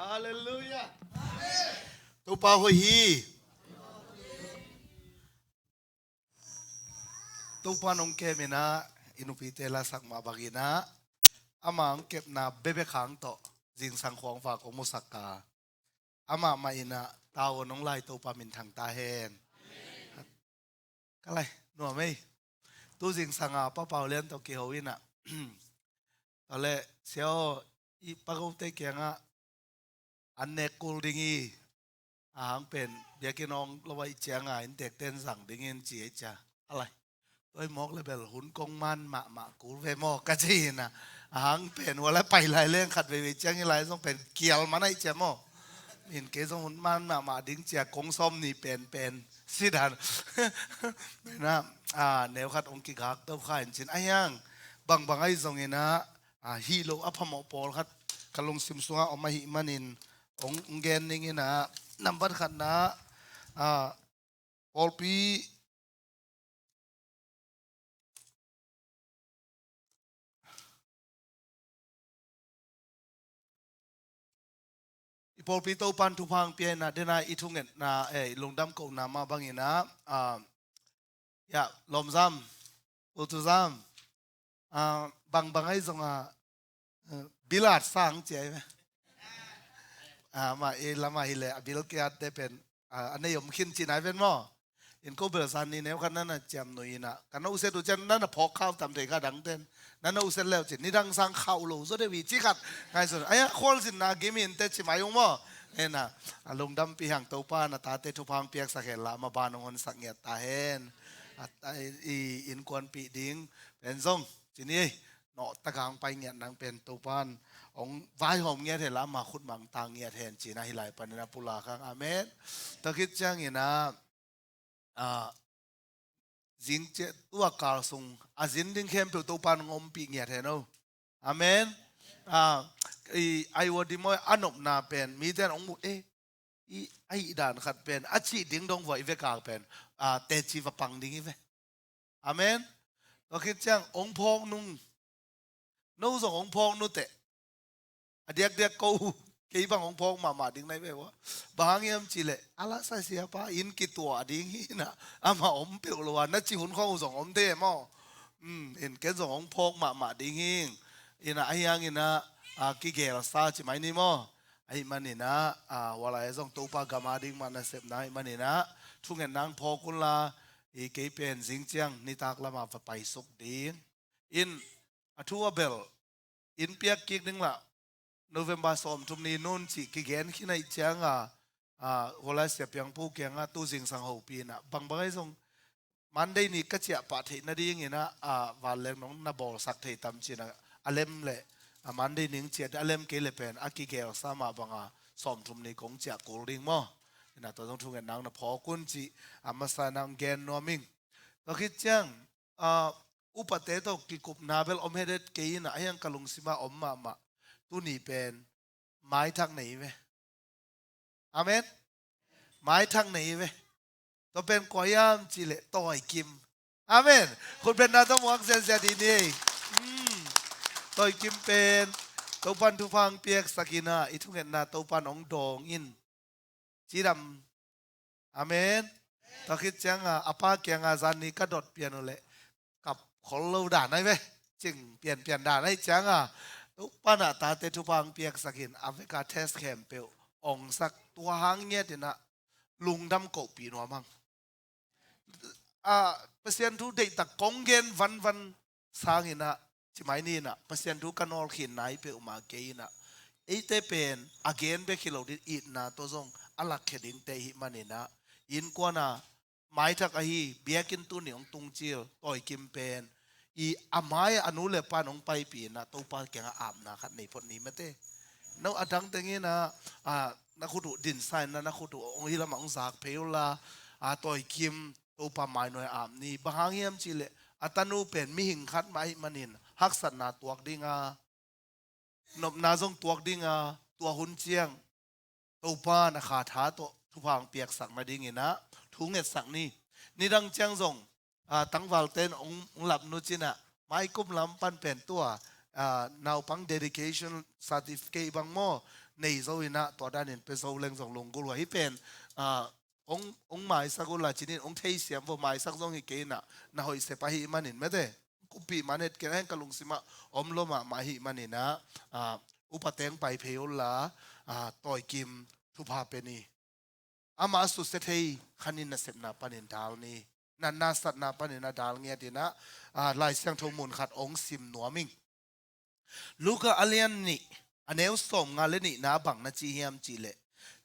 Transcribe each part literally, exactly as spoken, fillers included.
Halleluiah. Topa hoih hi. Topa nong kem in ah, i nupite lasak mah bangin ah, ama hong kepna bebek hang tawh zingsang khuangfa kong musak a, amah mah in ah tau nong lai Topa minthang ta hen. Ka lai, nuam ei. Tu zingsang a Pa Pau Lian tawh kiho in ah, tawh leh sia aw, i Pa Gote kiangah an nek kul ding hi. A hang pen biakinn hong lo ahih ciangin inntekte'n zang dingin ci ei cia. A lai, tua hi mawk leh bel hun kong man mahmah kul ve maw ka ci in ah. A hang pen hua lai pai lai leng khat veivei ciang hi lai zong pen kial man ahih cia maw. In kei zong hun man mahmah ding cia kong sawm ni penpen si dan. Pen ah, a, neu khat hong kigak to kha in cin a hiang. Bangbang ahi zongin ah, a, hih loh a phamawh pawlkhat ka lungsim sungah om ahih manin hong, hong gen ning in ah, nambat khatna, a, pawlpi, i pawlpi Topa'n thupha hong pia in ah, den a i thungetna, eh, i lungdam kohna mah bangin ah, a, ya, lawmzam, ultuzam, a, bangbang ahi zong a, a, bilat sang cia hi ve. A, mah i lamah hi leh a bil kiatte pen, a, a nei om khin ci nai ven maw. In ko bel zan ni neu khat na na ciam nui in ah, ka na uset uh cian na na phawk khau tam thei kha dangte'n. Na na uset leu cin nidang sang khau lo zaw deuh hi ci khat ngaihsun. Ai ah, khualzinna gim in te ci mai ung maw. Ena, a lungdampi hang Topa na tate thupha hong piaksak hen la, ama ban hong honsak ngiat ta hen. A, a, i, i innkuanpih ding pen zong ci ni ei, nawh tak a hong pai ngiat nang pen Topa'n hong vaihawm ngiat hen la, ama khut mah hong tang ngiat hen ci-in ah hih lai panin a pulak hang. Amen. Tua khit ciangin ah, a, zing ciang tua kal sung a zin ding khempeuh Topa'n hong ompih ngiat hen o. Amen. A, i, ai ua ding maw, a nopna pen mite'n hong mu, eh, i, a hih dan khat pen a cih ding dong vua i vekak pen, a, teci va pang ding hi ve. Amen. Tua khit ciang hong phawk nung, no zong hong phawk nu teh. A diakdiak ko uh, kei bang hong phawk mahmah ding nai ve ua. Bang hang hiam cih leh, a la sa siapa in kituah ding hi in ah, amah om peuh lo a, na cih hun khawng uh zong om thei maw. Um, in ken zong hong phawk mahmah ding hi. In ah, a hiang in ah, a, kigelsa ci mai ni maw. Ahih manin ah, a, hua lai zong Topa gam a ding mah nasepna ahih manin ah, thungetna hong phawk un la, i kei pen zing ciang nitak lam ah va paisuk ding. In, a thu a bel, in piak kik ding lah, November sawmthum ni nun cih kigen khin ahih ciang a, a, hua lai Sia Piang Pu kiang ah tu zingsang hopih in ah, bangbang ahi zong Monday ni ka ciah pah theih nading in ah, a, vanleng nong na bawlsak thei tam ci-in ah, a lem leh, a, Monday ni hong ciah a lem kei leh pen a kigelsa mah bang a sawmthum ni kong ciah kul ding maw. In ah tua zong thungetna hong na phawk un cih, a, masa in ah hong gen nuam ing. Tua khit ciang, a, upate tawh kikupna bel om het het kei in ah, a hiang ka lungsim ah om mahmah. Tuni pen maithak nei ve. Amen. Maithak nei ve. Tua pen kua hiam cih leh Tawi Kim. Amen. Khut beng na tawh muak ziahziah dih ni. Hmm. Tawi Kim pen Topa'n thupha hong piaksak in ah, i thungetna Topa'n hong dawng in. Cidam. Amen. Tua khit ciang a, a pa kiang ah zan ni ka dot pian uh leh kap khol lo dan ahi ve. Cing pianpian dan ahih ciang a, Topa'n a tate thupha hong piaksak in, a vek a test khempeuh hong sak, tua hang ngiat in ah lungdam kohpih nuam hang. A, Pasian thu deihtak kong gen vanvan sang in ah, ci mai ni in ah, Pasian thu ka nawlkhin nai peuhmah kei in ah, eite pen a gen bek hi lo ding, itna tawh zong a lakkhia dingte i hih manin ah, innkuan a maithak ahi, biakinn tuni hong tung cil Tawi Kim pen, i a mai a nu le pa'n hong paipih in ah, Topa kiangah apna khat nei phot ni mate. No, a dang teng in ah, a, na khut uh dinsa in ah, na khut uh hong hih lamah hong zak phei uh la, a, Tawi Kim Topa mainawh ah ap ni. Bang hang hiam cih leh, a tanu pen mihing khat mah ahih manin haksatna tuak ding a, nopna zong tuak ding a, tua hun ciang Topa'n a kha tha tawh thupha hong piaksak nading in ah thu ngetsak ni. Nidang ciang zong, a, tangvalte'n hong, hong lap nu ci-in ah, mai kum lam pan pen tua, ah, naupang dedication certificate bang maw, nei zo in ah, tua danin pia zo leng zong lunggulh uh a, hih pen, ah, hong, hong maisak uh la cinin, hong theisiam vo, maisak zong hi kei in ah, na hoih sep ahih manin mete, kuppih man het kei in ah, heng ka lungsim ah om lua mahmah ahih manin ah, ah, upa teng pai phei un la, ah, Tawikim thupha pia ni. Amah a susia thei khanin nasepna panin dal ni. Na, na satna panin a dal ngiat in ah, ah, Lai Siangtho mun khat hong sim nuam ing. Luka a lian nih, a neu sawmnga le nihna bang na ci hiam cih leh,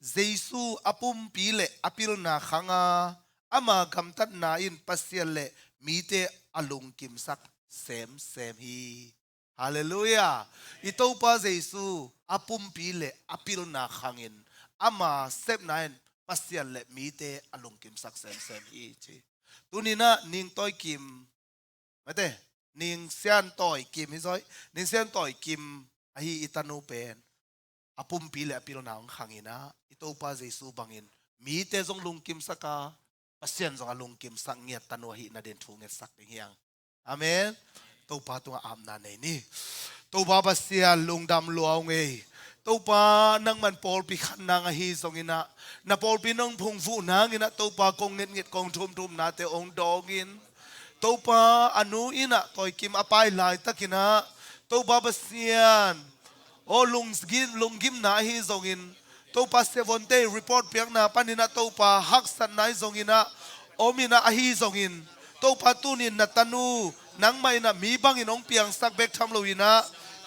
Jesu a pumpi le a pilna khang a, ama gamtatna in Pasian le mite a lungkimsak semsem hi. Halleluiah. I Topa Jesu a pumpi le a pilna khangin, ama sepna in Pasian le mite a lungkimsak semsem hi ci. Tuni in ah Ning Tawikim, mete, Ning Sian Tawikim hi zaw hi. Ning Sian Tawikim ahi i tanu pen a pumpi le a pilna hong khang in ah, i Topa Jesu bangin mite zong lungkimsak a, Pasian zong a lungkimsak ngiat tanu ahihna den thu ngetsak ding hi hang. Amen. Topa tungah apna nei ni. Topa Pasian, lungdam lua ung ei. Topa, nangman pawlpi khan nang ahi zongin ah, na pawlpi nong phungvuh nangin ah, Topa, kong ngetnget kong thumthumnate hong dawngin, Topa, a nu in ah Tawikim a pai laitakin ah, Topa Pasian, aw, lunggim, lunggimna ahi zongin, Topa, Sevonte report piakna panin ah, Topa, haksatna ahi zongin ah, om in ah ahi zongin, Topa, tunin na tanu nangmah in ah mi bangin hong piangsak bek tham lo in ah,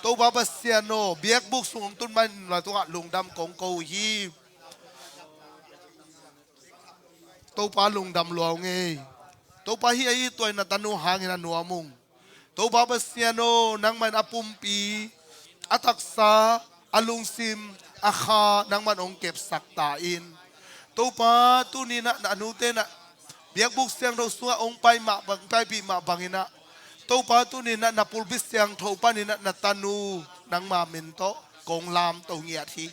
Topa Pasian aw, biakbuk sung hong tun manin na tungah lungdam kong ko uh hi. Topa, lungdam lua ung ei. Topa, hih a it tuai na tanu hangin a nuam ung. Topa Pasian aw, nangmah in a pumpi, a taksa, a lungsim, a kha nangmah in hong kepsak ta in. Topa, tuni in ah na nute in ah biakbuk siangtho sungah hong pai mah bang, paipih mah bangin ah, Topa, tuni in ah na pulpit siangtho panin ah na tanu nangma min tawh kong lamto ngiat hi.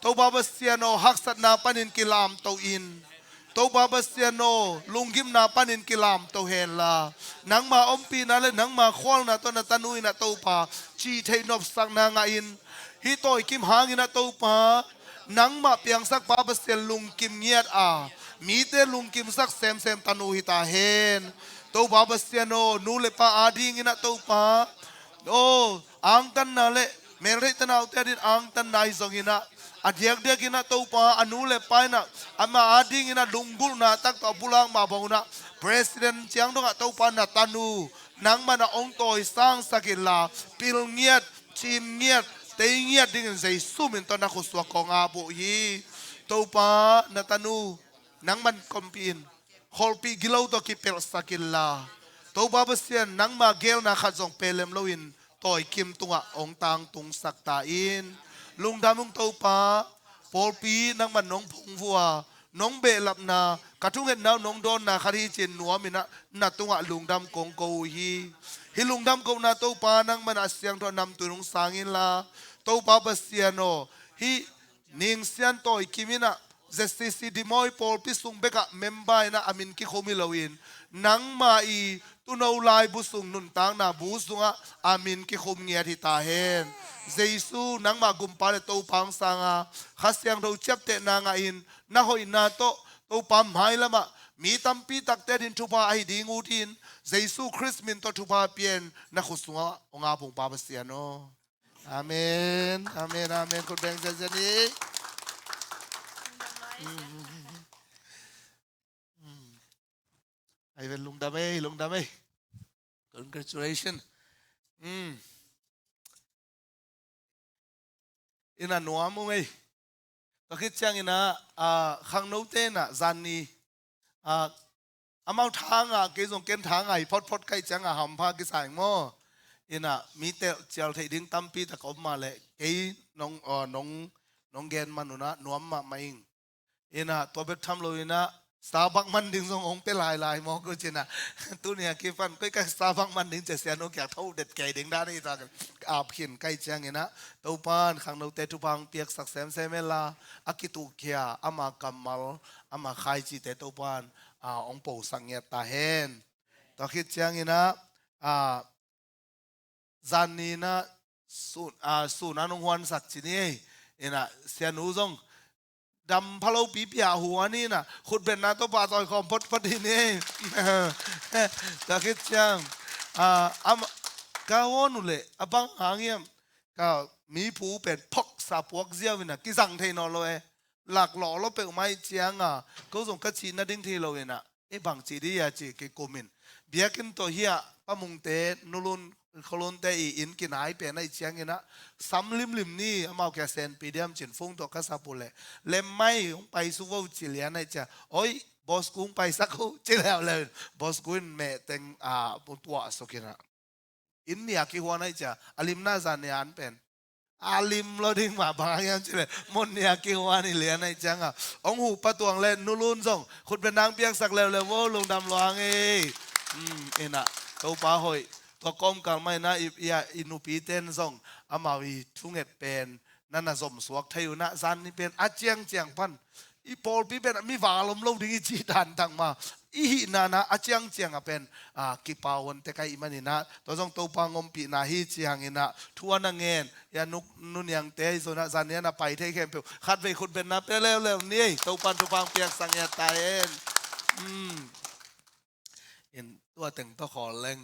Topa Pasian aw, haksatna panin kilamto in, Topa Pasian aw, lunggimna panin kilamto hen la, nangma ompihna le nangma khualna tawh na tanu in ah, Topa, cih theih nopsakna ngah in, hih Tawikim hangin ah, Topa, nangmah piangsak Pa Pasian lungkim ngiat a, mite lungkimsak semsem tanu hi ta hen. Topa Pasian aw, nu le pa adingin ah, Topa, aw, angtanna le meltheih tanaute adingin angtanna ahi zongin ah, a diakdiakin ah, Topa, a nu le pa in ah ama adingin ah lunggulhna tak tawh a pulak mah bangin ah, president ciang dongah, Topa, na tanu nangmah in ah hong tawisangsak in la, pil ngiat, cim ngiat, tei ngiat dingin Jesu min tawh na khut sungah kong ap uh hi. Topa, na tanu nangmah in kompih in, kholhpih gilo tawh kipelhsak in la, Topa Pasian, nangma geelna khat zong pelem loin Tawikim tungah hong tangtungsak ta in. Lungdam ung Topa, pawlpi nangmah in nong phungvuh a, nong behlapna, ka thungetna uh nong dawnna khat hi ci-in nuam in ah, na tungah lungdam kong ko uh hi. Hih lungdam kohna Topa, nangmah in ah siangtho namtui in hong sang in la, Topa Pasian aw, hih Ning Sian Tawikim in ah, Z C C Dimoy pawlpi sung bekah member in ah a min kikhum hi loin, nangmah i tuuno laibu sung nuntakna bu sungah a min kikhum ngiat hi ta hen. Jesu, nangmah Gumpa le Topa hong sang a, Kha Siangtho ciaptehna ngah in, na hoihna tawh, Topa, mailamah mi tampi takte adingin thupha ahi ding ut in, Jesu Khrist min tawh thupha pia in, na khut sungah hong ap ung Pa Pasian aw. Amen. Amen. Amen. Khut beng ziahziah ni. Mm. Mm. Ai ven, lungdam ei, lungdam ei. Congratulations. Mm. In ah nuam ung ei. Tua khit ciangin ah, ah, khangnote in ah zan ni, ah, amau tha ngah, kei zong ken tha ngah hi photphot ka hih ciangin hampha kisa ing maw. In ah mi telh cial theih ding tampi tak om mah leh kei nong, ah, nong, nong gen man un ah nuam mahmah ing. In ah tua bek tham lo in ah Starbucks man ding zong hong pia lailai mawk uh cin ah. Tuni a kipan koi ka Starbucks man ding cia sian uh kiak tho det kei ding dan hi ta. Ap khin ka hih ciangin ah, Topa in khangnote thupha hong piaksak semsem hen la, a kituhkhia ama kammal, ama khaicite Topa in, ah, hong posak ngiat ta hen. Tua khit ciangin ah, ah, zan ni inah sun, a, sun an hong huansak ci ni ei. Inah sianu zong dam phalo pipi a huan inah khutbenna tawh pahtawi khawm photphot hi ni ei. Tua khit ciang, a, ama, ka huan uh leh a bang hang hiam, ka miphu pen phoksa puak ziau inah kizang thei nawn lo e. Laklawh lo peuhmah ih cianga ko zong ka cih nading thei lo inah, ei bangci dih a ci kikum in. Biakinn tawh hiah Pa Mungte, Nu Lun, Kho Lunte ih inn kinai pen ahih ciang inah, sam limlim ni, amau kia senpi diam cin phone tawh ka sap uh leh, lem mai, hong paisuk vo ci lian ahih ciang, oi, boss kung paisak uh ci leuleu in, boss kung in mehteng, a, mu tuahsuk inah. Inn nih a kihuan ahih ciang a limna zan nih an pen a lim lo ding mah, bang hang hiam cih leh mun nih a kihuan hi lian ahih cianga, hong huh Pa Tuang leh Nu Lun zong khutbenna hong piaksak leuleu vo, lungdam lua hang ei. Hmm, inah Topa hoih. Tua kawmkal mah inah i, i, i nupite in zong amau i thunget pen na na zomsuak thei uh inah, zan ni pen a ciangciang pan i pawlpi pen mi val om lo ding i cih dan tang mah i hihna inah a ciangciang a pen, a, kipau huan tek ahih man inah, tua zong Topa hong ompihna hi ci hang inah, thu a na ngen, ia, Nu, Nu Niangte ahi zong inah, zan ni a na pai thei khempeuh khatvei khutbenna pia leuleu ni ei, Topa in thupha hong piaksak ngiat ta hen. Hmm. In tua teng tawh khawl leng.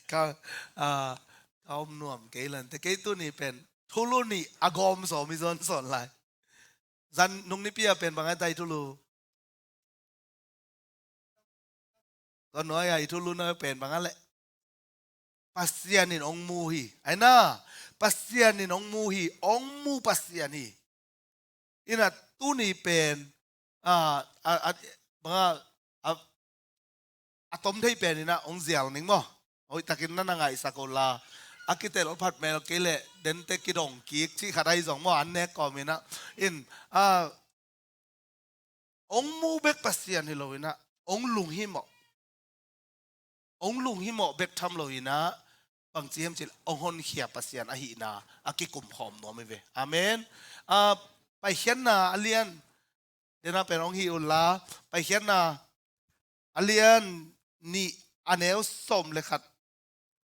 Ka, a, ka om nuam kei lante, kei tuni pen thulu nih a gawm sawm i zon sawn lai. Zan nung nipi a pen bang a tai thulu. Tua nuai a i thulu na pen bang a leh. Pasian in hong mu hi. Ai na, Pasian in hong mu hi, hong mu Pasian hi. Inah tuni pen, a, a, a, bang a, a, a tom thei pen inah hong zial ning maw. Hoihtakin na na ngaihsak uh la. A kitelh phat mel kei leh dente kidong kik cih khat ahi zong maw, an nek kawm inah. In, a, hong mu bek Pasian hi lo inah, hong lunghimawh. Hong lunghimawh bek tham lo inah, bangci hiam cih leh hong honkhia Pasian ahihna a kikum khawm nuam hi ve. Amen. A, Paikhiatna a lian, dena pen hong hih un la, Paikhiatna a lian nih a neu sawm le khat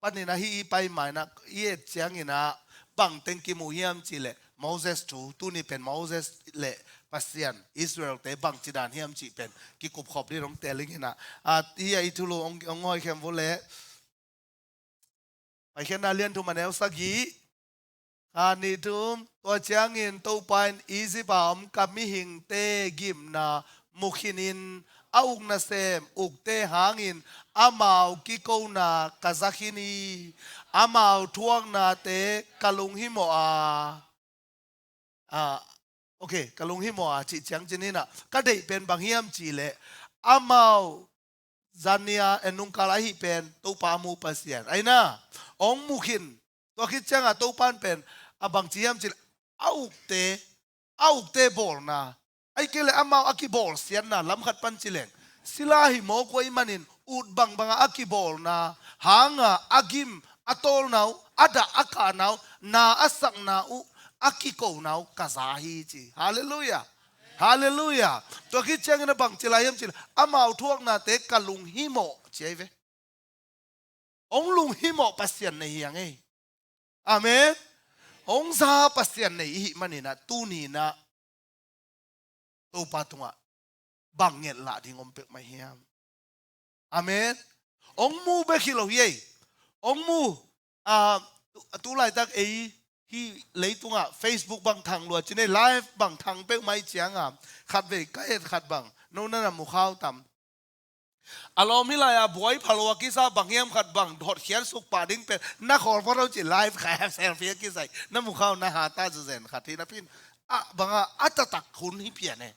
panin ahi i pai ma inah i et ciang inah bang teng kimu hiam cih leh Moses thu, tuni pen Moses leh Pasian, Israelte bangci dan hiam cih pen kikupkhop dih hong tel ing inah. A, hi a i thulu hong, hong ngawi khem vo leh. Paikhiatna lian thum a neu sagih. Kha nih thum, tua ciangin Topa in Egypt a om ka mihingte gimna mu khinin a uk nasem ukte hangin amau kikona ka za khin hi. Amau thuaknate ka lunghimawh a, a, ok, ka lunghimawh a cih ciang cin inah ka deih pen bang hiam cih leh amau zan ni a en nungkal ahi pen Topa a mu Pasian. Ai na, hong mu khin. Tua khit cianga Topa in pen a bangci hiam cih leh a ukte, a ukte bawlna, ahih kei leh amau a kibawlsiatna lam khat pan ci leng, sila hi mawk uh ahih manin ut bangbanga a kibawlna hanga a gim, a tawlna uh, a dah a kahna uh, na a sakna uh, a kikona uh ka za hi ci. Halleluiah. Halleluiah. Tua khit ciangin a bangci lai hiam cih leh amau thuaknate ka lunghimawh ci ahi ve. Hong lunghimawh Pasian nei hi hang ei. Amen. Hong za Pasian nei i hih man inah tuni inah Topa tungah bang nget lah ding om pek mai hiam? Amen. Hong mu bek hi lo hi ei. Hong mu, a, tu, tu laitak ei hih leitungah Facebook bang thang lua cin ei, live bang thang peuhmah ih cianga khatvei ka et khat bang, no na na mu khau tam. A lawm hi lai-a buai phalo a kisa bang hiam khat bang hotkhiat suk pah ding pen na khawl phot lo ci live kha selfie a kisai na mu khau na ha ta zu zen khat hi napi in. A banga a taktak hun hi pian e.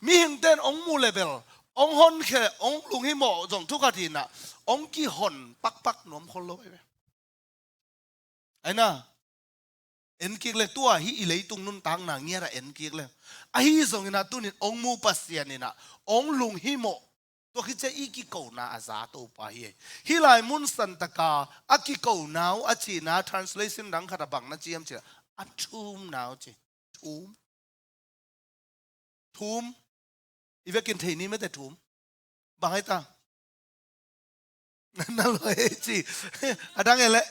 Mihingte in hong mu le bel hong honkhia, hong lunghimawh zong thu khat hi inah hong kihon pakpak nuam khol lo ahi ve. Ai na, en kik le tua hi i leitung nuntakna ngiat a en kik le. Ahi zong inah tunin hong mu Pasian inah hong lunghimawh. Tua khit ciang i kikona a za Topa hi ei. Hih lai mun santaka a kikona uh a cihna translation dang khat a bang na ci hiam cih leh a thumna uh ci. Thum. Thum. I vekin thei ni mete thum. Bang hai ta. Na lua ei ci. A dang e leh.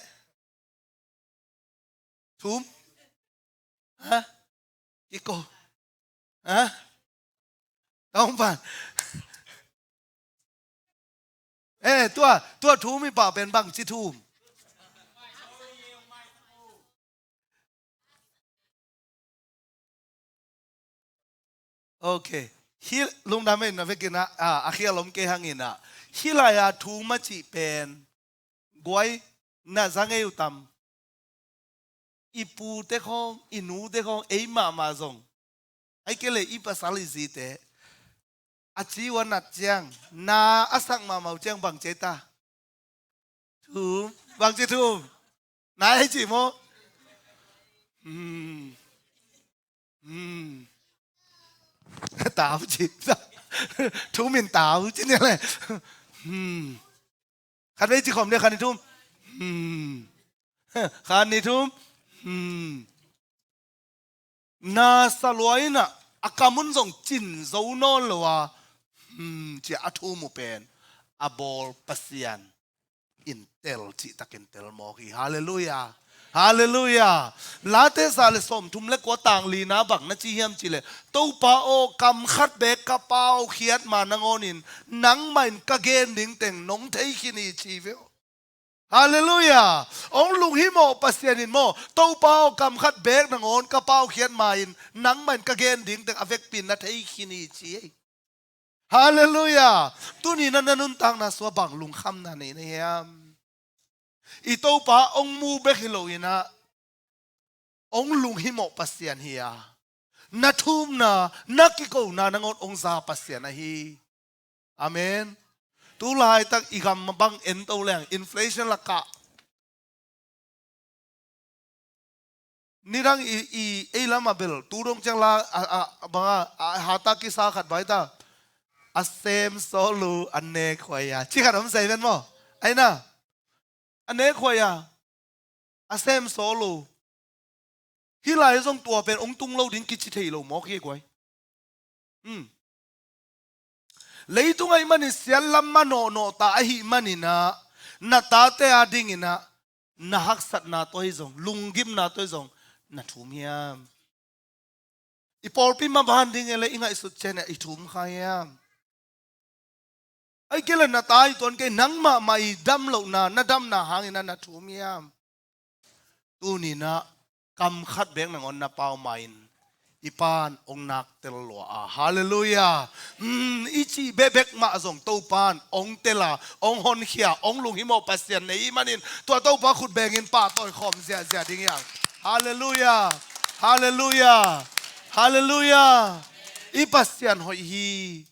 Thum. Ha? Kiko. Ha? Tawng pan. Eh, tua, tua thum i pah pen bangci thum. Ok. Hih lungdam in a vekin ah, ah, a khial om kei hangin ah. Hih lai-a thum a cih pen. Guai, na za ngei uh tam. I pute khawng, i nute khawng, ei mahmah zong. Ai kei le i pasal i zite. A ci uh a nat ciang, na a sak mahmah uh ciang bang ci ta. Thum, bang ci thum. Na ei ci maw? Hmm. Hmm. Tau ci. Thum in tau ci ni le. Hmm. Khat vei ci khawm dia, khat ni thum. Hmm. Khat ni thum. Hmm. Na sa lua in ah, a kam un zong cin zo nawn lo a. Hmm, ci a thum uh pen. A bawl Pasian in tel cihtakin tel mawk hi. Halleluiah. Halleluiah. Late za le sawmthum le kua, tang lina bang na ci hiam cih leh, Topa aw, kam khat beek ka paukhiat ma nangawnin nangmah in ka gen ding teng nong thei khin hi ci ve aw. Halleluiah. Hong lunghimawh Pasian in maw, Topa aw, kam khat beek nangawn ka paukhiat ma-in nangmah in ka gen ding teng a vekpi in na thei khin hi ci ei. Halleluiah. Tuni na, na nuntakna sua bang lungkhamna nei na hiam? I Topa hong mu bek hi lo in ah, hong lunghimawh Pasian hi a, na thumna, na kikona nangawn hong za Pasian ahi. Amen. Tu laitak i gam bang en to leng, inflation lakah. Nidang i, i, ei lam a bel, tu dong ciang la, a, a, a, bang a, a, hata kisa khat bai ta. A sem sawl uh, a nek huai a. Ci khat om sei ven maw? Ai na. A nek huai a. A sem sawl uh. Hih lai zong tua pen hong tung lo ding kici thei lo mawk hi guai. Hmm. Leitung ahih manin siat lam manawhnawh ta ahih manin ah, na tate a dingin ah, na haksatna tawh hi zong, lunggimna tawh hi zong, na thum hiam? I pawlpi maban ding e le i ngaihsut ciang ah i thum kha hiam? Ai kei le na ta i tuan kei, nangmah mah i dam lohna, na damna hangin ah na thum hiam? Tuni in ah kam khat beek nangawn na pau ma-in i Pa'n hong nak tel lua a. Halleluiah. Hmm, i cih bekbek mah zong Topa'n hong tel a, hong honkhia, hong lunghimawh Pasian na hih manin tua Topa khut bengin pahtawi khawm ziahziah ding hi hang. Halleluiah. Halleluiah. Halleluiah. I Pasian hoih hi.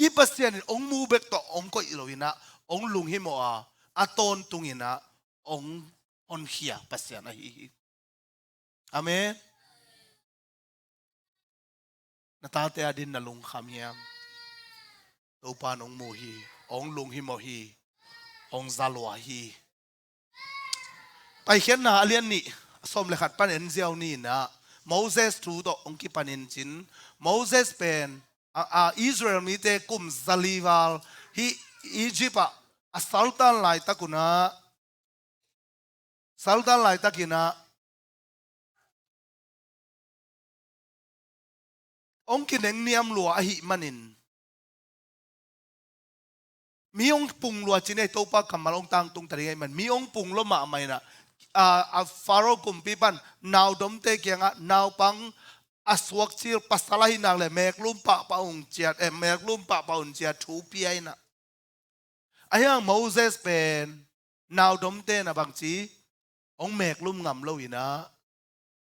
I Pasian in hong mu bek tawh hong koih lo in ah, hong lunghimawh a, a tawntung in ah hong honkhia Pasian ahi hi. Amen. Na tate a din na lungkham hiam? Topa'n hong mu hi, hong lunghimawh hi, hong za lua hi. Paikhiatna a lian nih, a sawm le khat pan en ziau ni in ah, Moses thu tawh hong kipanin cin, Moses pen, a, a, Israel mite kum zali val hih Egypt ah a saltan laitak un ah, saltan laitakin ah hong kinengniam lua ahih manin, mi hong pung lua cin ei, Topa kammal hong tangtung ta ding ahih man, mi hong pung lua mahmah in ah, a, a Faro kumpi pan naudomte kiangah naupang a suak cil, pasal ahih nak leh meeklum pahpah un ciat, eh, meeklum pahpah un ciat thu pia in ah. Ahi hang Moses pen naudomte in ah bangci hong meeklum ngam lo in ah,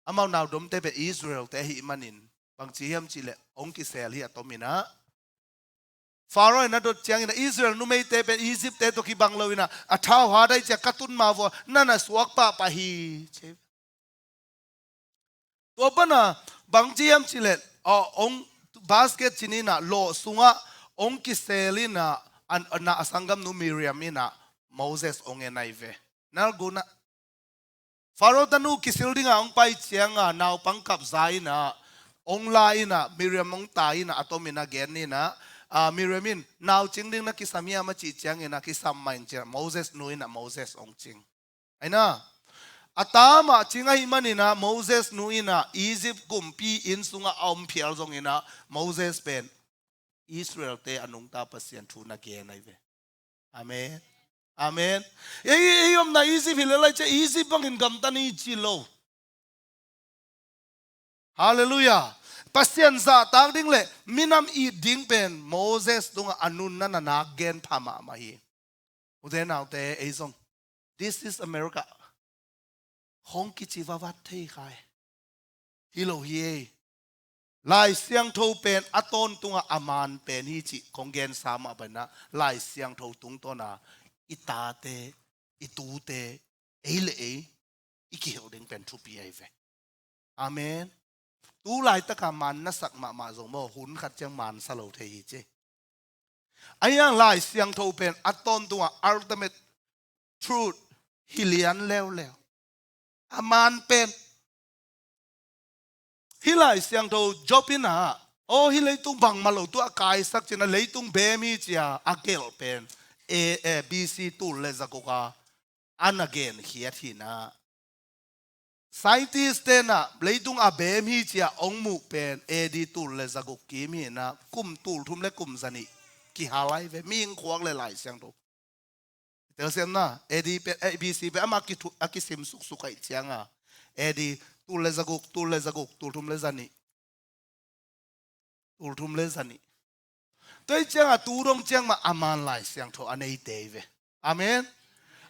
amau naudomte pen Israel-te ahih manin bangci hiam cih leh hong kisel hi a tom in ah. Faro in a dot ciangin ah Israel numeite pen Egypt-te tawh kibang lo in ah, a thau hat ahih ciang ka tun ma vua, na na suak pahpah hi ci. Tua pan ah bangci hiam cih leh, a, hong basket cin in ah, lawh sungah hong kisel in ah, a, a, na a sanggamnu Miriam in ah Moses hong en ahi ve. Nalgun ah Faro tanu kisil dingah hong pai ciangah naupang kap za in ah, hong la in ah, Miriam hong tai in ah, a tom in ah gen in ah, ah, Miriam in, "Nau cing ding na kisam hiam?" a cih ciangin ah, "Kisam mah ing," ci-in ah, Moses nu in ah Moses hong cing. Aina, a ta mah cing ahih manin ah Moses nu in ah Egypt kumpi inn sungah a om phial zongin ah, Moses pen Israel-te a nungta Pasian thu na gen ahi ve. Amen. Amen. Ei, ei omna Egypt hi lel lai cia, Egypt bangin gamta ni ci lo. Halleluiah. Pasian zahtak ding le minam it ding pen Moses tungah a nunna na nak gen pha mahmah hi. Ute naute, ei zong, "This is America," hong kici vavat thei khai. Hi lo hi ei. Lai Siangtho pen a tawntungah a man pen hi cih kong gensa mah bangin ah, Lai Siangtho tungtawna i tate, i tute, ei le ei i kihilh ding pen thupi ahi ve. Amen. Tu laitaka man na sak mahmah zong maw, hun khat ciang man sa lo thei hi ci. Ahi hang Lai Siangtho pen a tawntungah ultimate truth hi lian leuleu. A man pen. Hih Lai Siangtho Job in ah, aw, hih leitung bangmah lo tu a kaisak ci-in ah, leitung beem hi ci-a a gelh pen, e, e, B C tul le zaguk a a na genkhiat hi-in ah, scientist te'n ah leitung a beem hi ci-a hong muh pen A D tul le zaguk kim hi-in ah, kum tul thum le kum zanih kihal lai ve, mihing khuak le Lai Siangtho. Telsiamna, A D pen, eh, B C pen amah kithu-, a kisim suksuk ahih cianga, A D tul le zaguk, tul le zaguk, tul thum le zanih. Tul thum le zanih. Tua ahih cianga tu dong ciang mah a man Lai Siangtho a neite hi ve. Amen.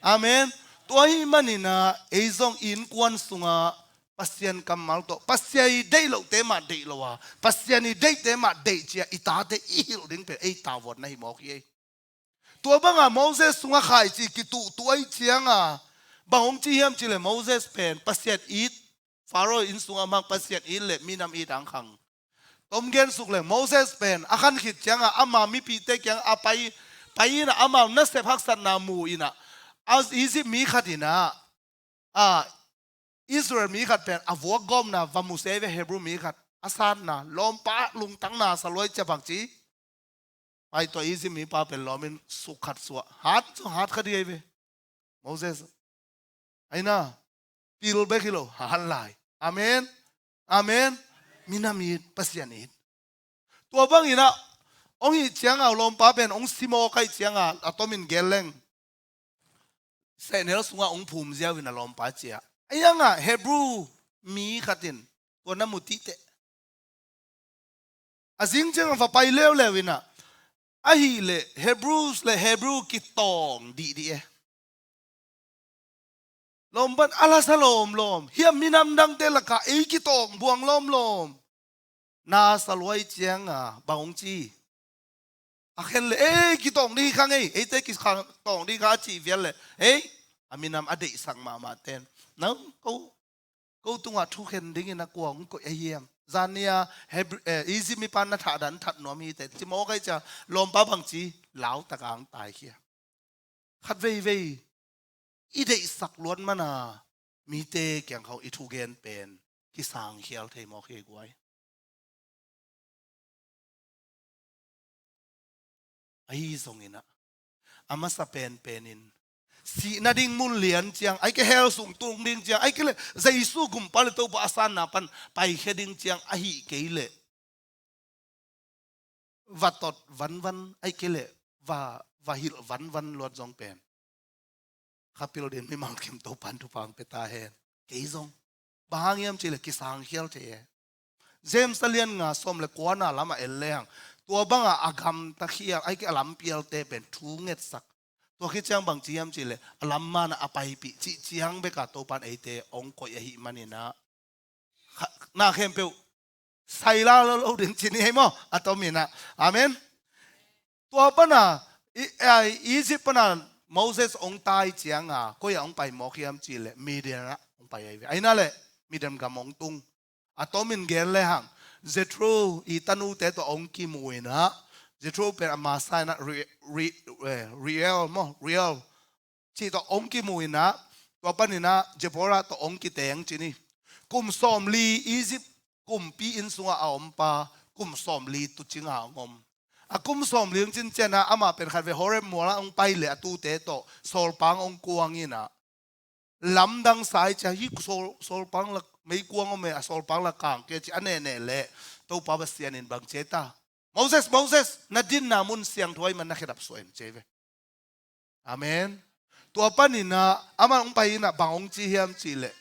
Amen. Tua ahih manin ah, ei zong i innkuan sungah Pasian kammal tawh, Pasian i deih lohte mah deih lo a, Pasian i deihte mah deih ci-a i tate i hilh ding pen ei tavuan na hi mawk hi ei. Tua banga Moses sungah khaici kituhtuh ahih cianga, bang hong ci hiam cih leh Moses pen Pasian it, Pharaoh inn sungah mang Pasian it le minam it ang khang. Tom gen suk leng Moses pen a khan khit cianga ama mipihte kiang a pai, pai in ah amau nasep haksatna mu in ah, a Egypt mi khat in ah, a, Israel mi khat pen a vuak gawpna va mu se ve, Hebrew mi khat a satna, lawmpa lungtang na sa lua ahih ciang bang ci? Pai tua Egypt mipa pen lawmin suk khat suah. Hat, hat kha ding ahi ve. Moses. Aina. Pil bek hi lo. Hat lai. Amen. Amen. Minam it, Pasian it. Tua bangin ah, hong hih cianga lawmpa pen hong si mawk ahih cianga, a tomin gen leng, sehnel sungah hong phum ziau in a lawmpa ci-a. Ahi hanga Hebrew mi khat in tua na mu tihteh. A zing cianga va pai leuleu in ah, ahih leh Hebrews le Hebrew kitawng dihdih e. Lawmpan a la sa lawmlawm. Hiah minam dangte lakah ei kitawng buang lawmlawm. Na sa lua ahih cianga bang hong ci? A khen leh, "Ei, kitawng ding hi khang ei, eite kitawng ding hi khang," a cih vial leh, "Ei, a minam a deihsak mahmah ten, nang ko, ko tungah thukhen dingin a kua hong koih ahi hiam? Zan ni-a Hebrew, eh, Egypt mipa na thahdan that nuam hi teh," ci mawk ahih ciang lawmpa bang ci? Lautak ang taikhia. Khat veivei i deihsak luat mana mite kiang khawng i thugen pen kisangkhial thei mawk hi guai. Ahi zongin ah, a masa penpenin sihna ding mun lian ciang, ahih kei leh hell sung tung ding ciang, ahih kei leh Jesu gumpa le Topa a sanna pan paikhia ding ciang ahih kei leh va tot vanvan, ahih kei leh va, va hilh vanvan luat zong pen, kha pil dingin mimal kim Topan thupha hong pia ta hen. Kei zong bang hang hiam cih leh kisangkhial thei e. James a lian nga sawm le kuana lamah en lehang, tua banga a gamta khial, ahih kei leh a lampialte pen thu ngetsak. Tua khit ciang bang ci hiam cih leh a lam mana a paipih cih ciang beka Topan eite hong koih ahih manin ah, kha, na khempeuh sai la lo lo ding ci ni hei maw, a tomin ah. Amen. Tua pana, i, a, Egypt pana Moses hong tai cianga, koi-ah hong pai mawk hiam cih leh Midian ah hong pai ahi ve. Aina leh Midian gam hong tung. A tomin gen lehang, Jethro i tanute tawh hong kimu in ah, Jethro pen a masa in ah Re-, Re-, eh, Reuel maw, Reuel cih tawh hong kimu in ah, tua panin ah Zipporah tawh hong kiteng ci ni. Kum sawmli Egypt kumpi inn sungah a ompa, kum sawmli tuucinga hong om. A kum sawm ling cin ciangin ah amah pen khat vei Horeb mual ah hong pai leh a tute tawh sawlpang hong kuang in ah, lamdang sa i cih ciang, hih sawl, sawlpang lak meikuang om e, a sawlpang lak kang kei ci a nehneh leh Topa Pasian in bang ci hiam ta? Moses, Moses, na dinna mun siangtho ahih man na khedap suah in ci hi ve. Amen. Tua panin ah amah hong pai in ah bang hong ci hiam cih leh,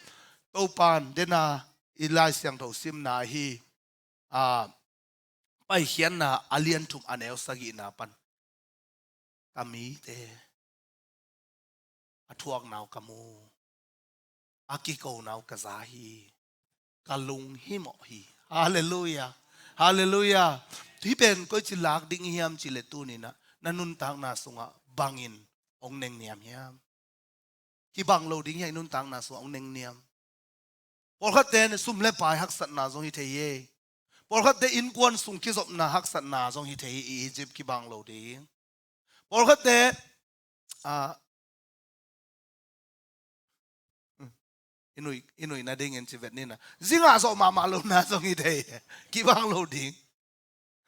Topa in, dena i Lai Siangtho simna hi, a, Paikhiatna a lian thum a neu sagihna pan, ka mite a thuakna uh ka mu, a kikona uh ka za hi, ka lunghimawh hi. Halleluiah. Halleluiah. Hih pen koici lak ding i hiam cih leh tuni-in ah na nuntakna sungah bangin hong nengniam hiam? Kibang lo ding hi a, i nuntakna sungah hong nengniam. Pawlkhatte in sum le pai haksatna zong hi thei hi. Pawlkhatte innkuan sung kizopna haksatna zong hi thei hi, i Egypt kibang lo ding. Pawlkhatte, ah, i nui, i nui nadingin ci vet ni na. Zingah zawh mahmah lohna zong hi thei hi. Kibang lo ding.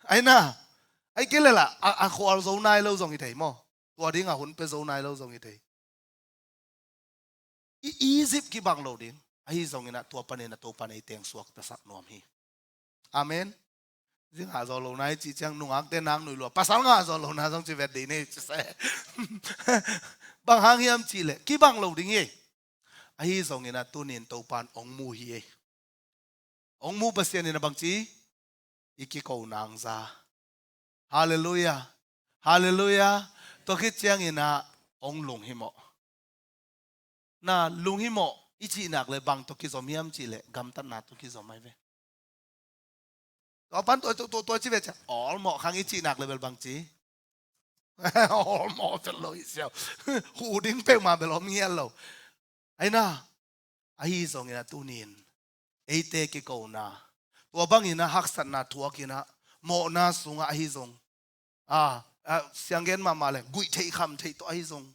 Ahi na, ahih kei leh lah, a, a khual zo nai lo zong hi thei maw. Tua dingah hun pia zo nai lo zong hi thei. I Egypt kibang lo ding. Ahi zongin ah tua panin ah Topa in ei teng suaktasak nuam hi. Amen. Zingah zawh lohna i cih ciang nungakte nak nui lua, pasal ngah zawh lohna zong ci vet ding ni ci se. Bang hang hiam cih leh kibang lo ding hi. Ahi zongin ah tuni-in Topa in hong mu hi. Hong mu Pasian in a bangci, i kikona hong za. Halleluiah. Halleluiah. Tua khit ciangin ah hong lunghimawh. Na lunghimawh i cih nak leh bang tawh kizom hiam cih leh gamtatna tawh kizom ahi ve. Tua pan tua, tua, tua, tua ci ve ciang awlmawh khang i cih nak leh bel bangci. Awlmawh vet lo hi siau. Huh ding peuhmah bel om ngiat lo. Ahi na, ahi zongin ah tuni-in eite kikona, tua bangin ah haksatna thuakin ah, mawhna sungah ahi zong, a, a, sianggen mahmah leh guih theih kham theih tawh ahi zong,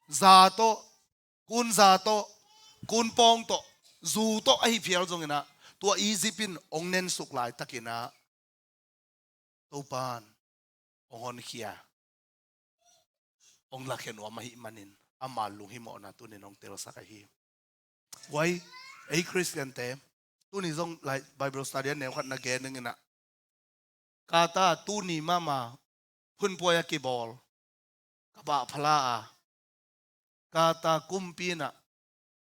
za tawh, kun za tawh, kun pawng tawh, zu tawh ahi phial zongin ah, tua Egypt in hong nensuk laitakin ah Topa in hong honkhia, hong lakhia nuam ahih manin ama lunghimawhna tuni-in hong telsak ahi. Guai, ei Khristiante, tuni zong lai Bible study a neu khat na gen dingin ah, Qatar tuni mahmah phunpuai a kibawl ka bah phala a, Qatar kumpi in ah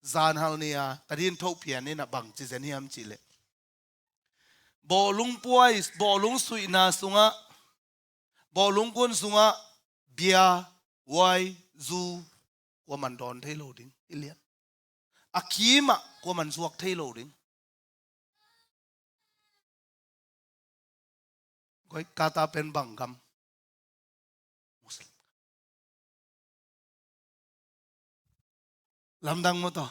zanhal ni-a tadin thoh pian in ah bang ci zen hiam cih leh, bawlung puai, bawlung suihna sungah, bawlung kun sungah bia, wai, zu, kuaman dawn thei lo ding, i lian. A kimah kuaman zuak thei lo ding. Guai, Qatar pen bang gam? Muslim. Lamdang maw tawh.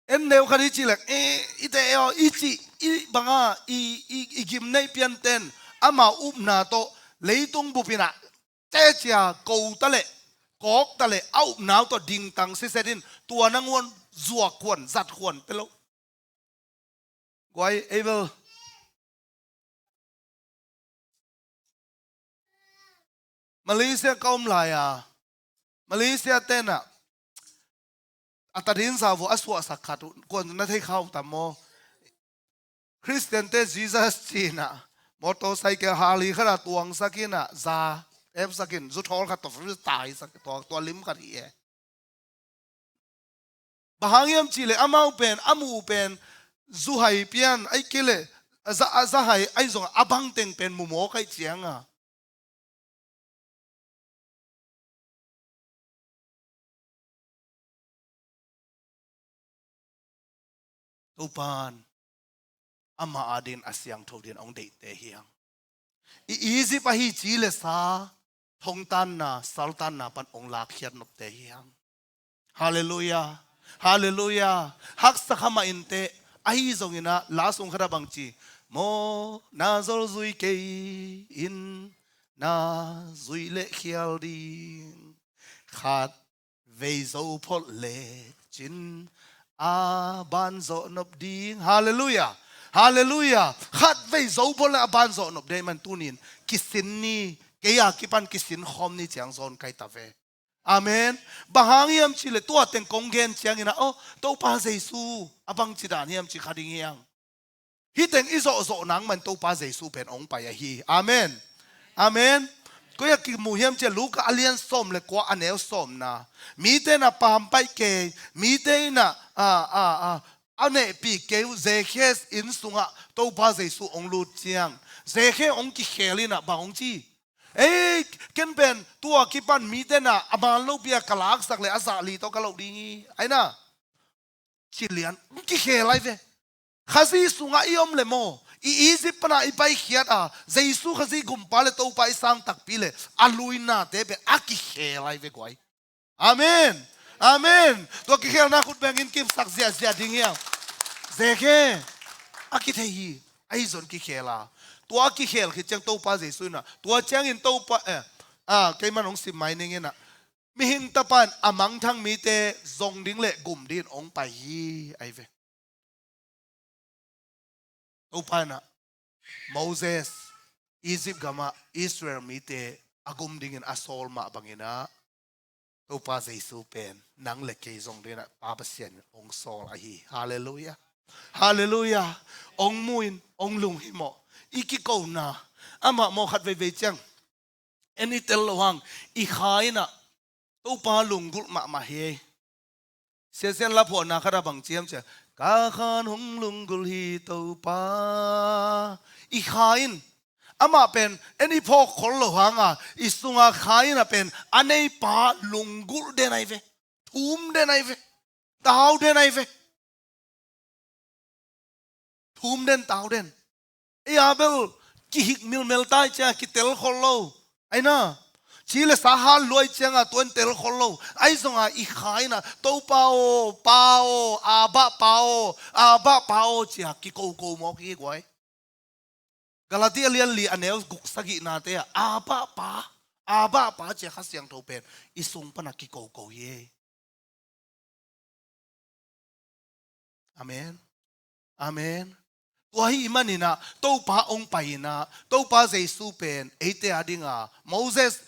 En neu khat i cih leh, eh, i te aw, i cih, i banga, i, i, i gimneih pianten, ama upna tawh, leitung bup in ah, teci-a ko ta leh, kawk ta leh, a upna uh tawh dingtang siset in, tua nangawn zuak khuan, zat khuan pia lo. Guai, ei bel Malaysia ka om lai-a, Malaysia te in ah, a tadin za vua a suahsak khat uh, kuan na thei kha uh tam maw? Khristiante Jesus ci-in ah, motorcycle hali khat ah tuangsak in ah, za epsak in, zu thawl khat tawh taisak, tua, tua lim khat hi e. Bang hang hiam cih leh amau pen, a muh uh pen, zu hai pian, ahih kei leh, a za, a za hai, ahi zongah a bangteng pen mu mawk ahih ciangin ah, Topa in ama adingin a siangtho dingin hong deihte hi hang. I Egypt ahi ci le sa, thongtanna, saltanna pan hong lakkhiat nopte hi hang. Halleluiah. Halleluiah. Haksa kha mah inteh, ahi zongin ah, la sung khat ah bang ci? Mawhna zol zui kei in, na zuih leh khial ding. Khat vei zo phot lecin, a ban zawh nop ding. Halleluiah. Halleluiah. Khatvei zo bawl le a ban zawh nop dei man tunin kisin ni, kei a kipan kisin khawm ni ciang zawn kai ta ve. Amen. Bang hang hiam cih le tua teng kong gen ciangin ah, oh, Topa Jesu a bangci dan hiam cih kha ding hiang. Hih teng i zawhzawh nang man Topa Jesu pen hong pai ahi. Amen. Amen. Koi a kimu hiam cih le Luka a lian sawm le kua a neu sawmna. Mite in ah pampaih kei, mite in ah, a, a, a, a nehpih kei uh, Zakheus inn sungah Topa Jesu hong lut ciang, Zakheus hong kikhel in ah bang hong ci? Ei, ken pen tua kipan mite in ah a man lopi a ka laksak le a zah li tawh ka loh ding hi. Ai na. Ci lian, hong kikhel ai ve. Khazih sungah i om le maw, i Egypt pan a i paikhiat a, Jesu Khazih gumpa le Topa i sang takpi le a luinate pen a kikhel ai ve guai. Amen. Amen. Tua kikhelna khut bengin kipsak ziahziah ding hiam. Zakheus, a kithei hi. Ahi zong kikhel a. Tua a kikhel khit ciang Topa Jesu in ah, tua ciangin Topa, eh, ah, keiman hong sim mai ning in ah, mihing Tapa in a mangthang mite zong ding le gum dingin hong pai hi, ai ve. Topa in ah Moses Egypt gamah Israel mite a gum dingin a sawl mah bangin ah, Topa Jesu pen nang le kei zong dingin ah Pa Pasian hong sawl ahi. Halleluiah. Halleluiah. Hong mu in, hong lunghimawh. I kikona, amah maw khat veivei ciang, en i tel loh hang, i kha in ah Topa lunggulh mahmah hi. Siasian laphuahna khat a bang ci hiam cih le, ka khan hong lunggulh hi Topa. I kha in, amah pen en i phawk khol loh hang a, i sunga kha in ah pen a neipa lunggulh den ai ve. Thum den ai ve. Tau den ai ve. Thum den, tau den. Ei a bel kihik milmel tai ciang a kitel khol lo. Ai na. Ci le sa hal luai ciang a tuan tel khol lo. Ai zong a i kha in ah, Topa aw, Pa aw, Abba Pa aw, Abba Pa aw, ci a kikoko mawk hi guai. Galati a lian li a neu guk sagihnate ah, Abba Pa, Abba Pa ci a Kha Siangtho pen i sung pan a kikoko hi. Amen. Amen. Tua ahih manin ah Topa hong pai in ah, Topa Jesu pen eite a ding a, Moses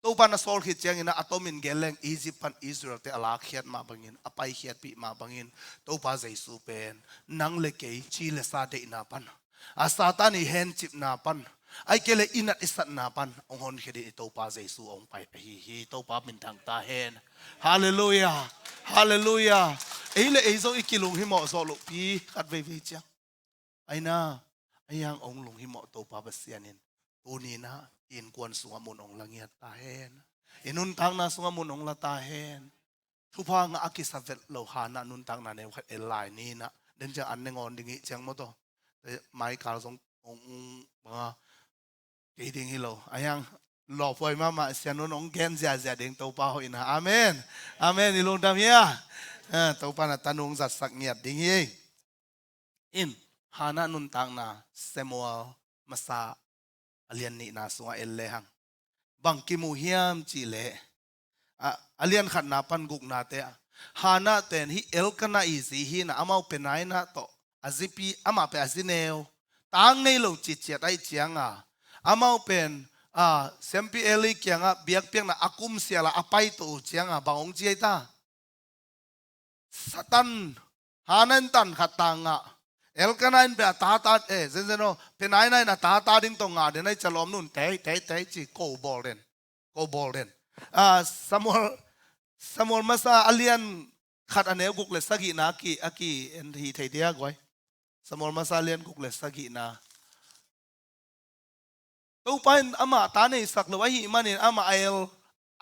Topa na sawl khit ciangin ah a tomin gen leng Egypt pan Israel-te a lakkhiat mah bangin, a paikhiatpih mah bangin, Topa Jesu pen nang le kei ci le sa deihna pan, a Satan i hencipna pan, ahih kei le i nat i satna pan hong honkhia dingin i Topa Jesu hong pai ahi hi. Topa minthang ta hen. Halleluiah. Halleluiah. Ei le ei zong i kilunghimawh zawh lohpi khat veivei ciang. Ai na, a hiang hong lunghimawh Topa Pasian in tuni in ah i innkuan sungah mun hong la ngiat ta hen. I nuntakna sungah mun hong la ta hen. Thupha ngah a kisa vet lo Hannah nuntakna neu khat en lai ni in ah, den ciang an ne ngawn ding hi ciang maw taw. Maikal zong hong bang a kei ding hi lo. A hiang lawphuai mahmah, Sian Un hong gen ziahziah ding Topa hoihna. Amen. Amen. I lungdam hia. Eh, Topa na tanu hong zatsak ngiat ding hi. In, Hannah nuntakna Samuel masa a lian nihna sungah en lehang bang kimu hiam cih leh, a, a lian khatna pan guknate ah, Hannah pen hih Elkanah i zi hi in ah, amau Peninnah tawh a zipi, amah pen a zi neu, tang ngei lo citciat ahih ciang a, amau pen, a, siampi Eli kiangah biakpiakna a kumsial a a paito uh ciang a bang hong ci ai ta? Satan, Hannah in tan khat ta ngah. Elkanah in pen a tata, eh, zenzen aw, Peninnah in a tata ding tawh ngah den ahih ciang lawmnu in tei, tei, tei ci ko bawl den. Ko bawl den. Ah, Samuel, Samuel masa a lian khat a neu guk le sagihna a ki, a ki en hi thei dia guai. Samuel masa a lian guk le sagihna. Topa in amah ta neisak lo ahih manin amah a el,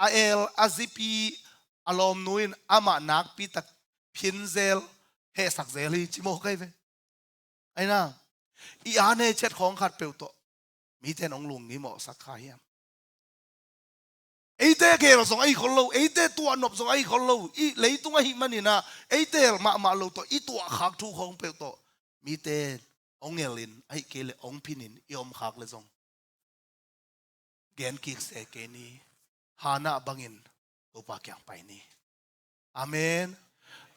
a el, a zipi, a lawmnu in amah nakpi tak phin zel, hehsak zel hi ci mawk ai ve. Ai na, i a nei ciat khawng khat peuh tawh mite in hong lunghimawhsak kha hiam? Eite gel zong ahi khol lo, eite tuahnop zong ahi khol lo, i leitung ahih manin ah, eite el mahmah lo tawh, i tuahkhak thu khawng peuh tawh mite hong el in, ahih kei leh hong phin in i omkhak leh zong gen kik se kei ni. Hannah bangin Topa kiang pai ni. Amen.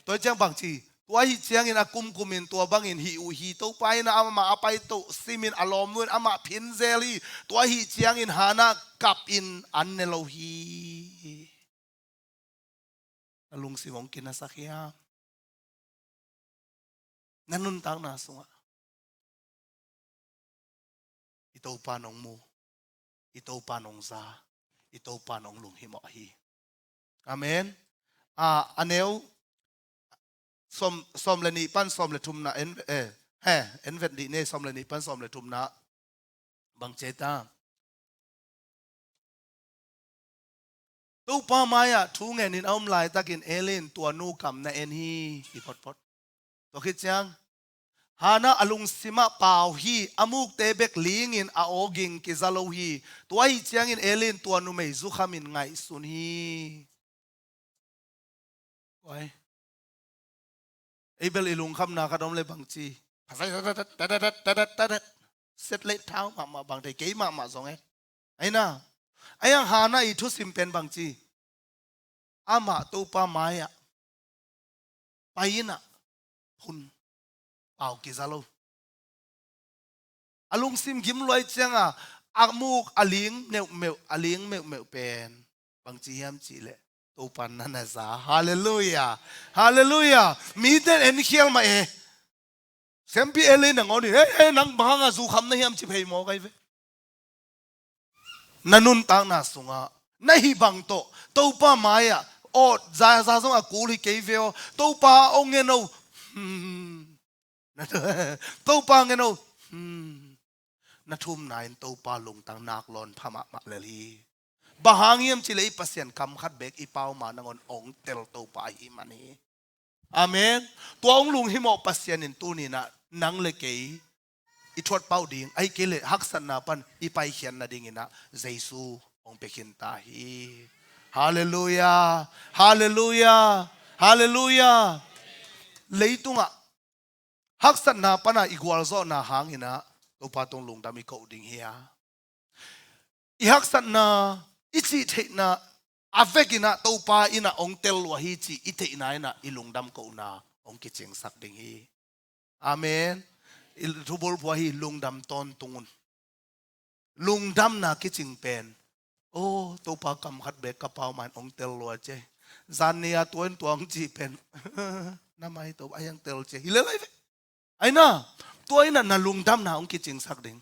Tua ciang bangci, Tua ahih ciangin a kumkumin tua bangin hih uh hi. Topa in amah a paito simin a lawm uh in amah phin zel hi. Tua ahih ciangin Hannah kapin an ne lo hi. Na lungsim hong kinasak hiam? Na nuntakna sungah i Topa nong mu, i Topa nong za, i Topa nong lunghimawh hi. Amen. A, a neu sawm, sawm le nih pan sawm le thumna en, eh, he, en vet dih ne, sawm le nih pan sawm le thumna. Bang ci ta? Topa mai-ah thu ngenin a om laitakin Eli in tua nu kam na en hi, hi photphot. Tua khit ciang Hannah a lungsimah pau hi, a mukte bek lingin a aw ging kiza lo hi. Tua ahih ciangin Eli in tua numei zukhamin ngaihsun hi. Oi. Ei bel i lungkhamna khat om le bangci. Set leh thau mahmah bang thei kei mahmah zong e. Aina. Aiang Hannah i thusim pen bangci. Amah Topa mai-ah pai inah hun pau kiza lo. A lungsim gim luai cianga a muk a ling meuhmeuh, a ling meuhmeuh pen bangci hiam cihleh Topa na na za. Halleluiah. Halleluiah. Mite en khial mah e. Siampi Eli nangawn in, "He, he, nang bang hanga zukham na hiam?" ci phei maw kai ve. Na nuntakna sungah na hih bang tawh Topa mai-ah awt za, za zong a kul hi kei ve aw. Topa ong ngen o. Hmm. Topa ngen o. Hmm. Na thumna in Topa lungtang nak lawn pha mahmah lel hi. Bang hang hiam cihleh i Pasian kam khat bek i pau ma nangawn ong tel Topa ahi man hi. Amen. Tua ong lunghimawh Pasian in tuninah nang le kei i thuat pauh ding, ahi kei leh haksatna pan i paikhiatna dinginah Jesu ong pia khin ta hi. Halleluiah. Halleluiah. Halleluiah. Leitungah haksatna pana i gualzawhna hanginah Topa tung lungdam i koh ding hi a. I haksatna, i cih theihna a vekinah Topa inah ong tel lua hi cih i theihna inah i lungdam kohna ong kicingsak ding hi. Amen. I thubulphua hi, lungdam tawntung un. Lungdamna kicing pen, "O, Topa kam khat bek ka pau ma in ong tel lua ce. Zan ni-a tua in tua ong cih pen na mai Topa a hiang tel ce," hi lel ahi ve. Aina, tua inah na lungdamna ong kicingsak ding.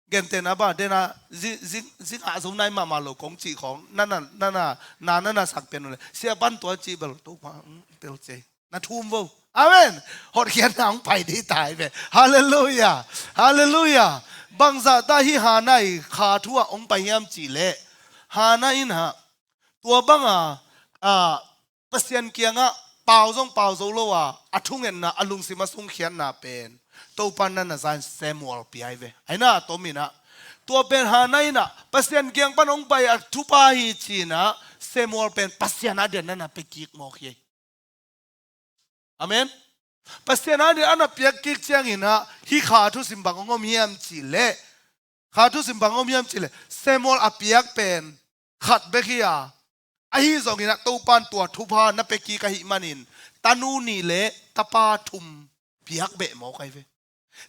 Gentehna ba dena zi, zi, zi ngah zo nai mahmah lo kong cih khawng nana, nana, na nana sak pen uh le, sia pan tua cih bel Topa ong tel ce. Na thum vo. Amen. Hotkhiatna hong pai dih ta hi ve. Halleluiah. Halleluiah. Bangzah ta hi Hannah i kha thu ah hong pai hiam cihleh, Hannah inah tua banga, a, Pasian kiangah pau zong pau zo lo a, a thungetna, a lungsim a sungkhiatna pen Topa nana za in Samuel pia hi ve. Aina, a tominah tua pen Hannah inah Pasian kiang pan hong pai a thupha hi cinah Samuel pen Pasian a dian nana pia kik mawk hi. Amen. Pasian a dian ana piak kik cianginah hih kha thusim bang hong om hiam cihleh, kha thusim bang hong om hiam cihleh, Samuel a piak pen khat bek hi a, ahi zonginah Topan tua thupha na pia kik ahih manin tanu nih le tapa thum piak beh mawk ahi ve.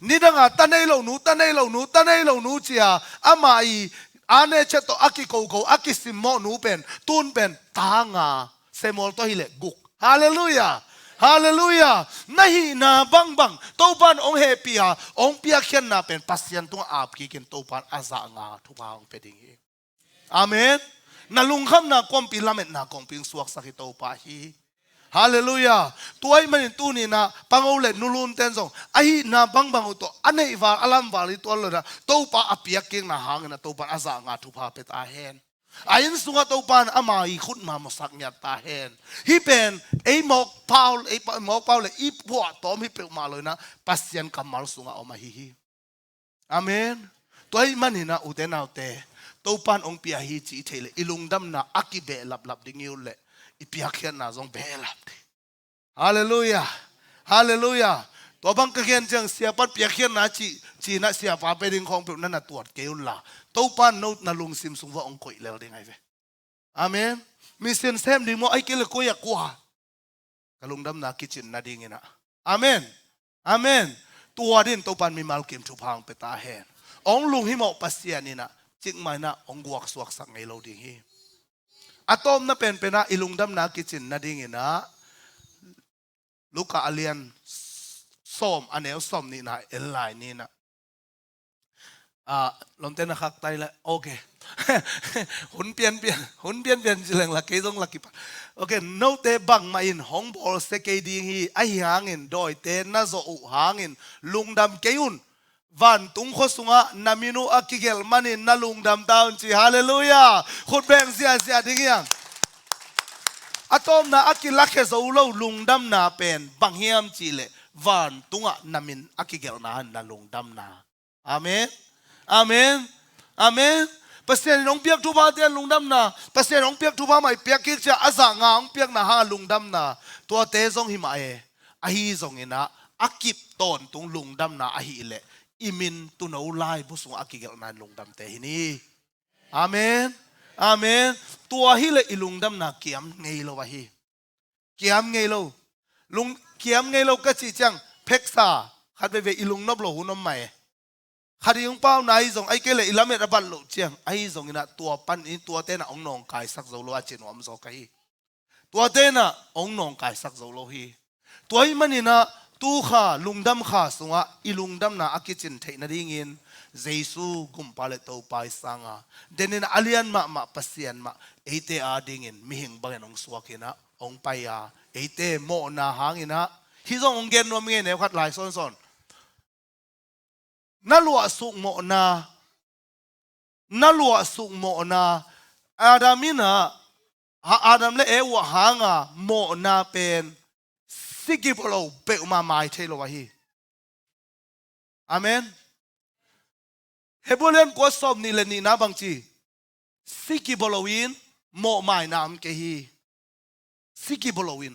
Nidanga ta nei lo nu, ta nei lo nu, ta nei lo nu cia amah i a ne chet tawh a kikoko, a kisimmawh nu pen, tun pen ta nga, Samuel tawh hileh guk. Halleluiah. Halleluiah. Na hihna bangbang Topan ong hehpih a, ong piakkhiatna pen Pasian tungah ap kikin Topan a zah nga thupha ong pia ding hi. Amen. Na lungkhamna kongpi, lametna kongpi ong suaksak hi Topa hi. Halleluiah. Tua ahih manin tuninah pango le nulunten zong a hihna bangbang uh tawh a neihval a lamval hi tuan lonah Topa a piakkikna hanginah Topan a zah nga thupha pia ta hen. A inn sungah Topan ama i khutma mawhsak ngiat ta hen. Hih pen ei mawkpau, ei pa-, mawkpau le i phuahtawm hi peuhmah lo inah Pasian kammal sungah om ahi hi. Amen. Tua ahih maninah ute naute, Topan ong pia hi cih i theih leh i lungdamna a kibeh laplap ding i ut leh i piakkhiatna zong behlap ding. Halleluiah. Halleluiah. Tua bang ka gen ciang siapan piakkhiatna cih, cinah siapa pia ding khawng peuh nana tuat kei unla, Topan no na lungsim sung va ong koih lel ding ahi ve. Amen. Mission sem ding maw, ahi kei leh koi ah kua? ka lungdamna kicin nadingin ah. Amen. Amen. Tua din Topan mimal kim thupha hong pia ta hen. Hong lunghimawh Pasian in ah cikmah in ah hong guaksuaksak ngei lo ding hi. A tawpna penpen ah i lungdamna kicin nadingin ah Luka a lian sawm, a neu sawm nihna en lai ni in ah. Ah, lawmte na khak tai la, okay. Hun pianpian, hun pianpian ci leng la, kei zong la kipan. Okay, note bangmah in hong bawlsia kei ding hi, ahi hangin dawite na zawh uh hangin lungdam kei un. Vantung khua sungah na min uh a kigelh manin na lungdam ta un ci, halleluiah. Khut beng ziahziah ding hiam? A tawpna a kilakhia zo lo lungdamna pen bang hiam cih leh vantungah na min a kigelhna in na lungdamna. Amen. Amen. Amen. Pasian in hong piak thupha te lungdamna. Pasian in hong piak thupha mah i piak kik ciang a zah nga hong piakna hang a lungdamna. Tuate zong hi mah e. Ahi zongin ah a kip tawntung lungdamna ahih leh i min tuuno laibu sungah a kigelhna in lungdamte hi ni. Amen. Amen. Tua hi leh i lungdamna kiam ngei lo ahi. Kiam ngei lo. Lung, kiam ngei lo ka cih ciang pheksa khat veivei i lungnop lo hun om mah e. Khat i hong pauna ahi zong, ahih kei leh i lamet a bat loh ciang ahi zongin ah tua pan in tuate in ah hong nawngkaisak zo lo a ci nuam zaw ka hi. Tuate in ah hong nawngkaisak zo lo hi. Tua ahih manin ah tu kha lungdam kha sungah i lungdamna a kicin theih nadingin Jesu Gumpa le Topa i sanga denin a lian mahmah Pasian mah eite adingin mihing bangin hong suak in ah hong pai a, eite mawhna hangin ah, hih zong hong gen nuam ing e, neu khat lai sawnsawn. Na luahsuk mawhna, na luahsuk mawhna, Adam in ah, ha, Adam le Eva hanga mawhna pen si kibaw lo peuhmah mai thei lo ahi. Amen. Hebru lian kua sawm nih le nihna bang ci? Si kibaw loin mawhmaina om kei hi. Si kibaw loin.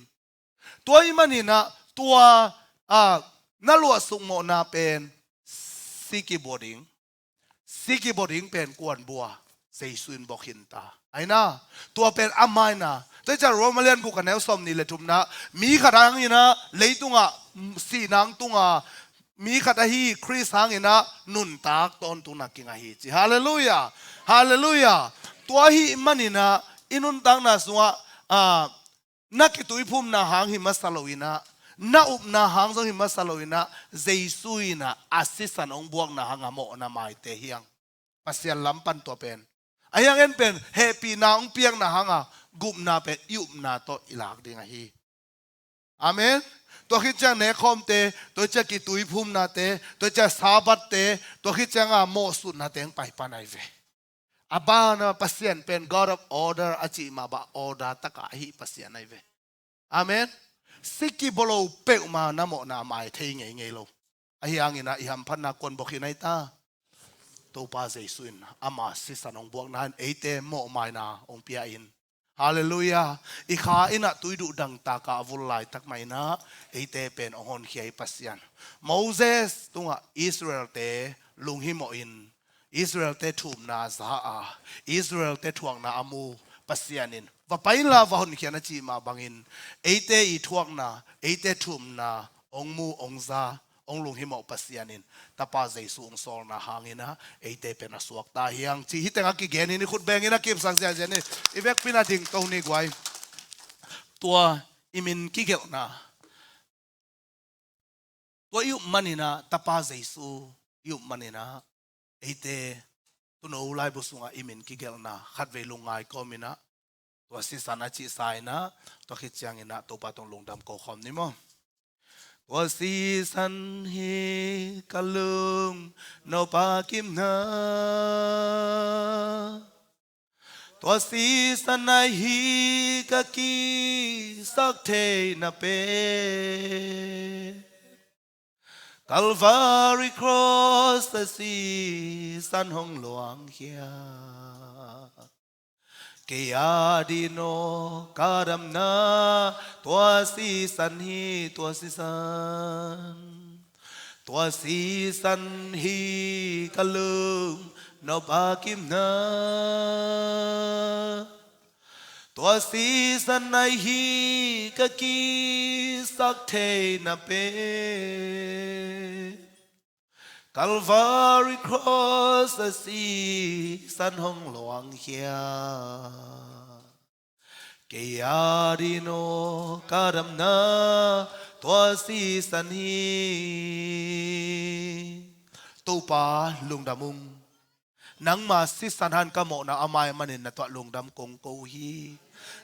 Tua ahih manin ah tua, a, na luahsuk mawhna pen si kibaw ding. Si kibaw ding pen kuan bua? Jesu in bawl khin ta. Ahi na, tua pen amah ahi na. Tua hi ciang Roma lian guk a neu sawm nih le thumna, mi khat hangin ah leitungah, mm, sihna hong tung a, mi khat ahi Khrist hangin ah nuntak tawntungna kinga hi ci. Halleluiah. Halleluiah. Tua ahih manin ah i nuntakna sungah, a, na kituiphumna hang hi masa loin ah, na upna hang zong hi masa loin ah, Jesu in ah a sisan hong buakna hanga mawhna maite hi hang. Pasian lam pan tua pen. Ahi hang en pen hehpihna hong piakna hanga gupna pen i upna tawh i lak ding ahi. Amen. Tua khit ciang nekkhawmte, tua khit ciang kituiphumnate, tua khit ciang Sabbath-te, tua khit cianga mawhsutnate hong paipan ahi ve. A bana Pasian pen God of order a cih mah bang order taka ahi Pasian ahi ve. Amen. Si kibaw lo peuhmah na mawhna mai thei ngeingei lo. Ahi hangin ah i hamphatna kuan bawl khin ahi ta. Topa Jesu in ama sisan hong buakna in eite mawhmaina hong pia in. Halleluiah. I kha in ah tuiduh dangtakah a vul laitak mah in ah eite pen hong honkhia hi Pasian. Moses tungah Israel-te lunghimawh in, Israel-te thumna za a, Israel-te thuakna a mu Pasian in, va pai inla va honkhia in a cih mah bangin, eite i thuakna, eite thumna hong mu, hong za, hong lunghimawh Pasian in Tapa Jesu hong sawlna hangin ah eite pen a suakta hi hang cih hih tengah kigen in, i khut bengin a kipsak ziahziah ni. I vekpi-in a dingto ni guai. Tua i min kigelhna, tua i up manin ah, Tapa Jesu i up manin ah, eite tuuno laibu sungah i min kigelhna khatvei lungngai kawmin ah, tua sisan a cihsa in ah, tua khit ciangin ah Topa tungah lungdam ko khawm ni maw. Tua sisan hi ka lungnop a kipna, tua sisan ahi ka kisaktheih na pen, Calvary Cross a sisan hong luangkhia. Kei a ding aw ka damna, tua sisan hi, tua sisan. Tua sisan hi ka lungnop a kipna. Tua sisan ahi ka kisaktheihna pen Calvary Cross a sisan hong luangkhia. Kei a ding aw ka damna tua sisan hi. Topa lungdam ung. Nangma sisan han ka mawhna a mai manin na tuah lungdam kong ko hi.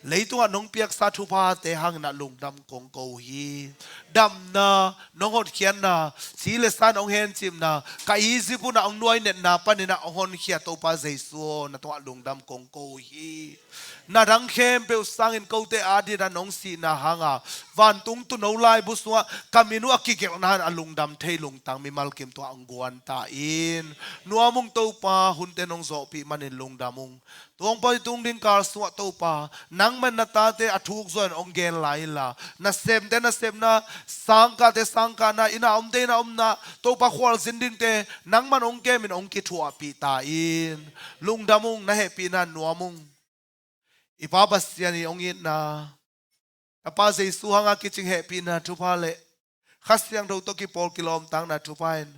Leitungah nong piaksa thuphate hangin ah lungdam kong ko hi. Damna, nong hotkhiatna, si le san hong hencipna, ka Egypt hunah hong nuainetna panin ah hong honkhia Topa Jesu aw, na tungah lungdam kong ko hi. Na dang khempeuh sangin kote adingin ah nong sihna hanga vantung tuuno laibu sungah ka min uh a kigelhna han a lungdam thei lungtang mimal kim tungah hong guan ta in. Nuam ung Topa, hunte nong zawhpih manin lungdam ung. Tua hong pai tung ding kal sungah Topa, nangman na tate a thuk zaw in hong gen lai inla, nasemte nasepna, sangkahte sangkahna, inn a omte inn a omna, Topa khualzin dingte nangman hong kemin hong kithuahpih ta in. Lungdam ung, na hehpihna nuam ung. I Pa Pasian i hong itna, na Pa Jesu hanga kicing hehpihna thupha le Kha Siangtho tawh kipawl kilawmtakna thupha in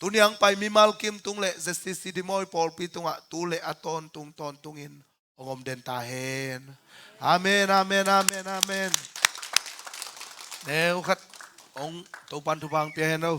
tuni hong pai mimal kim tung le Z C C Dingmual pawlpi tungah tu le a tawntung tawntungin hong om den ta hen. Amen, amen, amen, amen. Neu khat hong Topan thupha hong pia hen aw.